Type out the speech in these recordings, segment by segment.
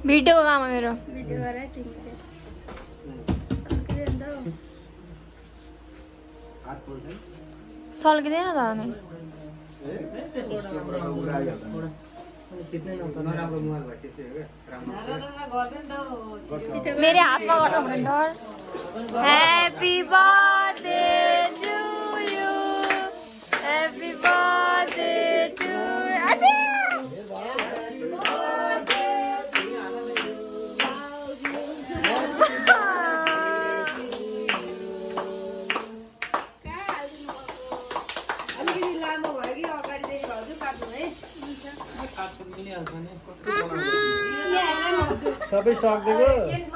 Video काम हो मेरो सल्किँदैन त अनि मेरे हातमा गर्नु पर्यो happy birthday to you happy birthday to सबै सक्दिएको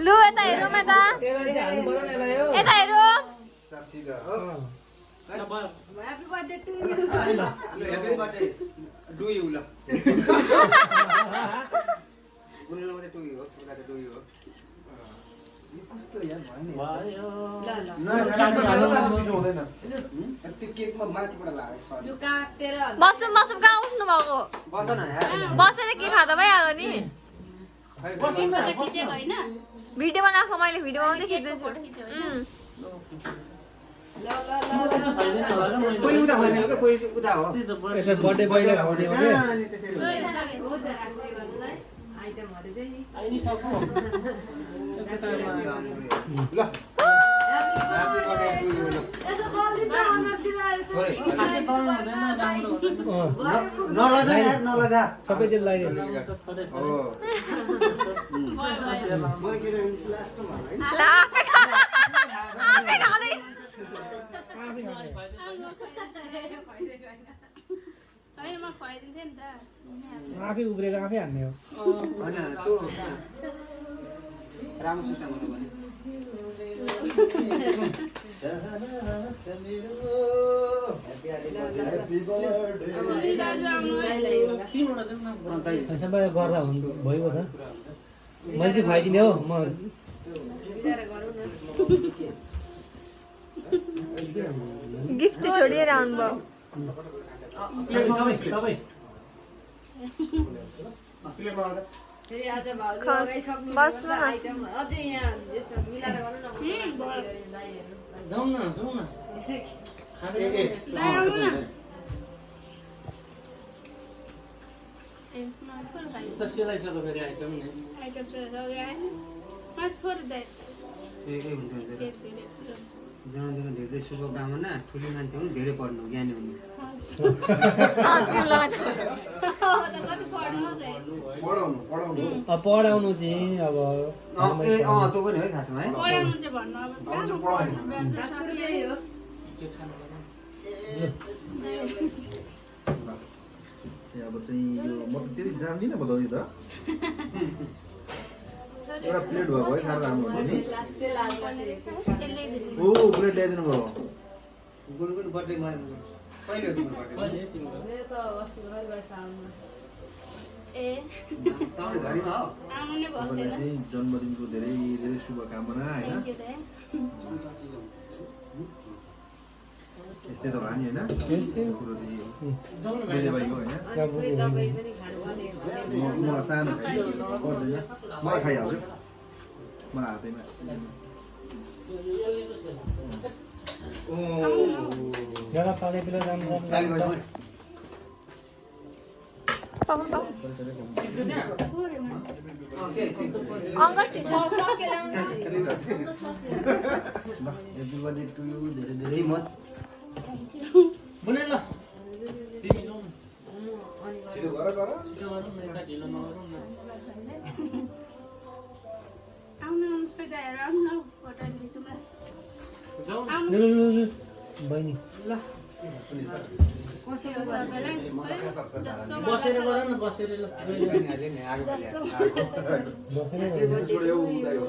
लु यता हेरौँ यता हेरौँ Happy birthday to you. Happy birthday to you lah. Bunyi nama to you, sudah to you. Ini kस्तो यार भयो ल नि त्यो केकमा माथिबाट लाग्यो सरी यो काटेर मसुम कहाँ उठ्नु भएको बस न यार. बसेर के खाँदा भइहाल्यो नि फोटो खिचेको हैन भिडियो बनाएको मैले भिडियो बनाउँदै खिच्दैछु ल कोही उता होइन हो कोही उता हो. यसो बर्थडे बर्थडे खाउने हो के अनि त्यसरी हुन्छ. आइटमहरु चाहिँ नि आइनी सक्नु ल. Happy birthday to you. यसो गल्दी त अनर दिला यसो खासै बनाउनु हुँदैन राम्रो हुँदैन नलजा यार नलजा. सबै दिन लाग्यो हो. म केटा लास्टमा हैन ला आफै खाले हैन म खुवाइदिन्थे नि त आफै उब्रेको आफै हान्ने हो होइन त्यो राम्रो सिस्टम हो त भने. ह्यापी बर्थडे दाजु आउनु त्यसो भए गर्दा भइगयो त मैले चाहिँ खुवाइदिने हो म बिदार गरौ न गिफ्ट चाहिँ छोडिएर आउनुभयो सबै प्लेटमा आउँदा फेरि आज भाउजू लगाइसक्नु बस्नु न। आइटम अझै यहाँ यसो मिलाएर गरौ न जाउँ न त सेलाइसक्यो फेरि आइटम नि आइटम चाहिँ लगाएन म थोरै दे हुन्छ हुन्छ. के दिने जहाँदेखि धेरै शुभकामना. ठुलो मान्छे हुनु धेरै पढ्नु ज्ञानी हुनु. सनस्क्रिन लगाएर कति पढ्नु चाहिँ पढाउनु पढाउनु चाहिँ अब त्यो पनि है खासमा है. पढाउनु चाहिँ भन्नु अब कहाँ पढ्नु खास कुरो त्यही हो अब चाहिँ यो म त त्यति जान्दिनँ बताउने त एउटा प्लेट भएको है साह्रो राम्रो हुन्छ नि ओ प्लेट ल्याइदिनु भयो गुनगुन बर्थडे कहिले हो तिम्रो बर्थडे? मेरो त अस्ति घर गए साउनमा ए साउन घरीमा हो. आउनु नै भएको तपाईँलाई थिएन चाहिँ जन्मदिनको धेरै धेरै शुभकामना होइन थ्याङ्क यू दाइ यस्तै त भयो नि होइन यस्तै हो। कुरो चाहिँ यो जाउँ न दिदी भाइको होइन अनि दबाई पनि खानुपर्ने म सानो खाइदिन्छु पर्दैन मलाई खाइहाल्छु मलाई हातैमा जग्गा पाले पिलो राम्रो अङ्कल सक्यो ल्याउनु एभ्रीबडी टु यु धेरै धेरै भेरी मच. बुने ल तिमी जाउँ छिटो गर गर छिटो गरौँ न यता ढिलो नगरौँ न आउनु पेदाएर आउनु न फोटो खिचौँ न जाउँ आउनु ल बहिनी ल कसैको गर्ने बसेर गर न बसेर ल नानीहरूले नि आगो बलेर बसेर छोड्यो उलाई हो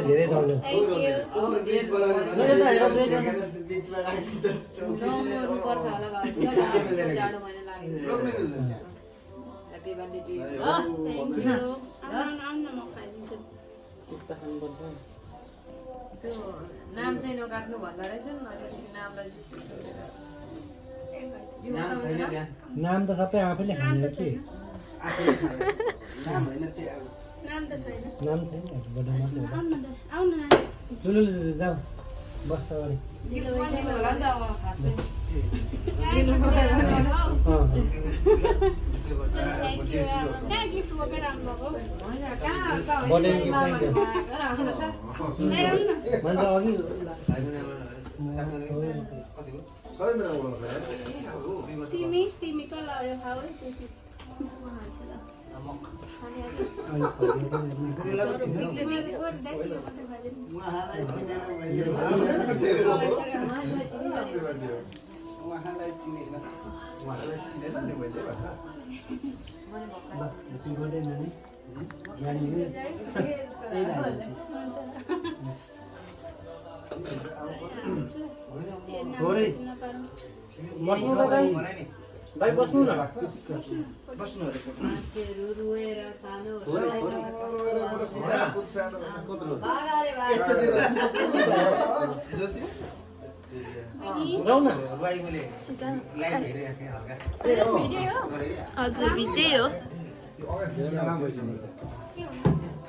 धेरै दौड्यो नौहरू पर्छ होला भाइ जाडो महिना लाग्छ happy birthday to you Thank you. आउन म खाइदिन्छु। कुट्टा खानुपर्छ त्यो नाम चाहिँ नकाट्नु भन्दा रहेछ नि मैले नामलाई नाम छैन त्यहाँ नाम त सबै आफैले खाने हो कि आफूले खायो नाम होइन त्यो अब नाम त छैन। नाम छैन बडा मात्र हो आउन त आउन न। लु जाऊ बस्छ अरे गिफ्ट पनि दिनु होला नि त अब खास चाहिँ Thank you. कहाँ गिफ्ट बोकेर आउनुभएको? होइन कहाँ बर्थडे गिफ्ट चाहिँ त्यो ए आउन न। मान्छे अघि सबै बेला बोल्नु पर्छ तिमी कसलाई उयो खाऊ है त्यति। उहाँलाई चिनेन उहाँलाई चिनेन नि मैले भन्छ ह्यापी बर्थडे नानी नानी थोरै बस्नु त दाइ बस्नु न बस्नु अरे मान्छेहरू रोएर सानो सानो जाऊ न मैले लाइभ हेरेको थिएँ हल्का हजुर भित्रै हो यो अगाडि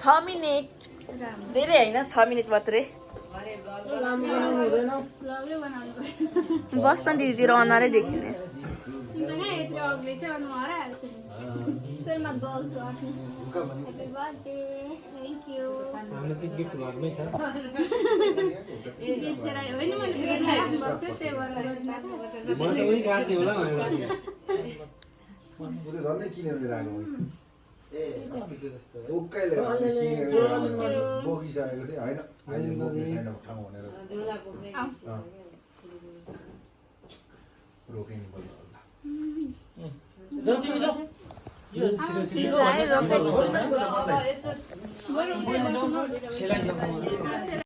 6 मिनेट धेरै होइन 6 मिनेट मात्रै ब्लगै बनाउनु पर्यो। बस्न दिदीतिर अनुहारै देखिने तिमी त कहाँ यत्रो अग्ली चाहिँ अनुहार हाल्छु नि। यसैमा दल्छु आफ्नो। Happy birthday. Thank you. हाम्रो चाहिँ गिफ्ट घरमै छ बिर्सेर होइन मैले बेडमा राख्नुभएको थियो त्यही भएर गर्नुभएको। म त उही काट्थेँ होला भनेर उसले झन्डै किनेर लिएर आएको उक्काइले किनेर बोकिसकेको थिएँ होइन अहिले बोक्ने छैन ठाउँ भनेर रोकेँ नि बल्ल जाऊ तिमी जाऊ यो छिटो छिटो यसो सेलाइ